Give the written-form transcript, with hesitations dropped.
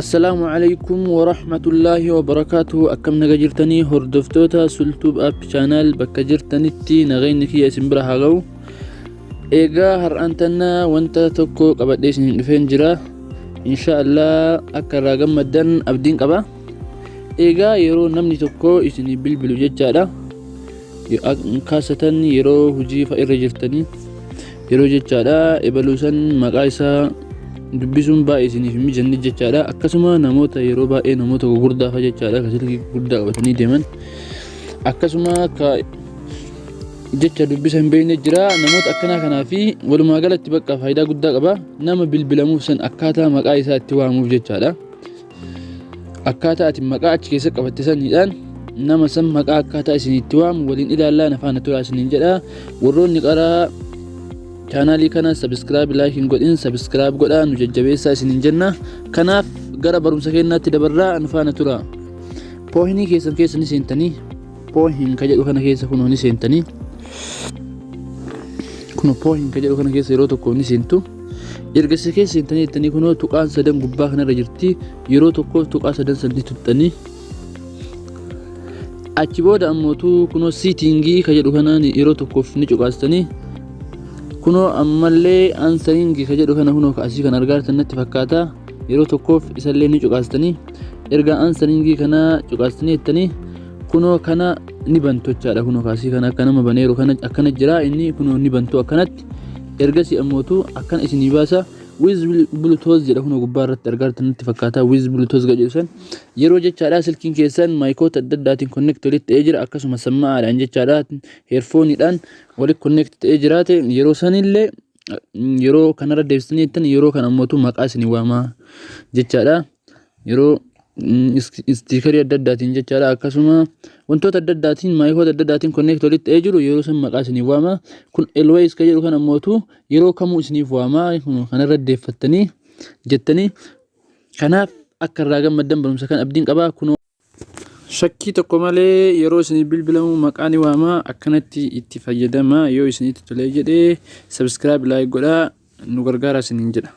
Assalaamu alaikum warahmatullaahi wabarakaatuhu. Akkam naga jirtanii, hordoftoota Sultuub App Channel? Bakka jirtanitti nagayni kiyya isin bira haa ga'u. Egaa har'aan tanna wanta tokko qabadhee isin dhufeen jira. Insha Allah akka irraa gammaddan abdiin qaba. Egaa yeroo namni tokko isin bilbilu jechaadha, kaasatan yeroo hojii fa irra jirtanii yeroo jechaadha, ebaluu san maqaa isaa dubbisuun baay'ee isiniif hin mijanne jechaadha. Akkasuma namoota yeroo baay'ee namoota gurguddaa fa jechaadha, ka silkii gurguddaa qabatanii deeman, akkasuma ka jecha dubbisa hin beekne jira. Namoota akkanaa kanaa fi walumaa galatti bakka faayidaa guddaa qaba. Nama bilbilamuuf san akkaataa maqaa isaa itti waamuuf jechaadha. Akkaataa ati maqaa achi keessa qabatte saniidhaan nama san maqaa akkaataa isin itti waamu waliin ilaallaa, na faana turaa isiniin jedha. Warroonni qaraa chaanaalii kana subscribe, like hin godhin, subscribe godhaa nu jajjabeessaa isiniin jenna. Kanaaf gara barumsa keenyaatti dabarraa, nu faana turaa. Phone keessan keessa ni seentanii, phone ka jedhu kana keessa kunoo ni seentanii. Kunoo phone ka jedhu kana keessa yeroo tokko ni seentu. Erga isa keessa seentanii jettanii, kunoo tuqaan sadan gubbaa kanarra jirti. Yeroo tokkoof tuqaa sadan san ni tuqxanii. Achi booda ammootu kunoo setting ka jedhu kanaan yeroo tokkoof ni cuqaastanii. Kunoo ammallee answering ka jedhu kana, kunoo asii kan argaa jirtan natti fakkaata, yeroo tokkoof isallee ni cuqaastanii. Erga answering kana cuqaastanii jettanii, kunoo kana ni bantu jechaadha. Kunoo kaasii kana akka nama baneeru kana akkana jira inni, kunoo ni bantu akkanatti. Ergasii ammootu akkana isinii baasa. With Bluetooth jedha, kunoo gubbaa irratti argaa jirtan natti fakkaata. With Bluetooth jedhu san yeroo jechaadha, silkiin keessan maayikoota adda addaatiin connect walitti ta'ee jira, akkasuma sammaa'aadhaan jechaadha, earphoneiidhaan walitti connect ta'ee jiraate, yeroo sanillee yeroo kanarra deebistanii jettan, yeroo kana ammootu maqaa isinii waamaa jechaadha. Yeroo speakerii adda addaatiin jechaadha, akkasuma wantoota adda addaatiin, maayikoota adda addaatiin connect walitti ta'ee jiru, yeroo san maqaa isiniif waama. Kun always ka jedhu kan ammootu yeroo kamuu isiniif waama kanarra deeffattanii jettanii. Kanaaf akka irraa gammaddan barumsa kan abdiin qabaa. Kunoo shakkii tokko malee yeroo isinii bilbilamu maqaa ni waama. Akkanatti itti fayyadama. Yoo isinitti tolee jedhee, subscribe, like godhaa nu gargaara isiniin jedha.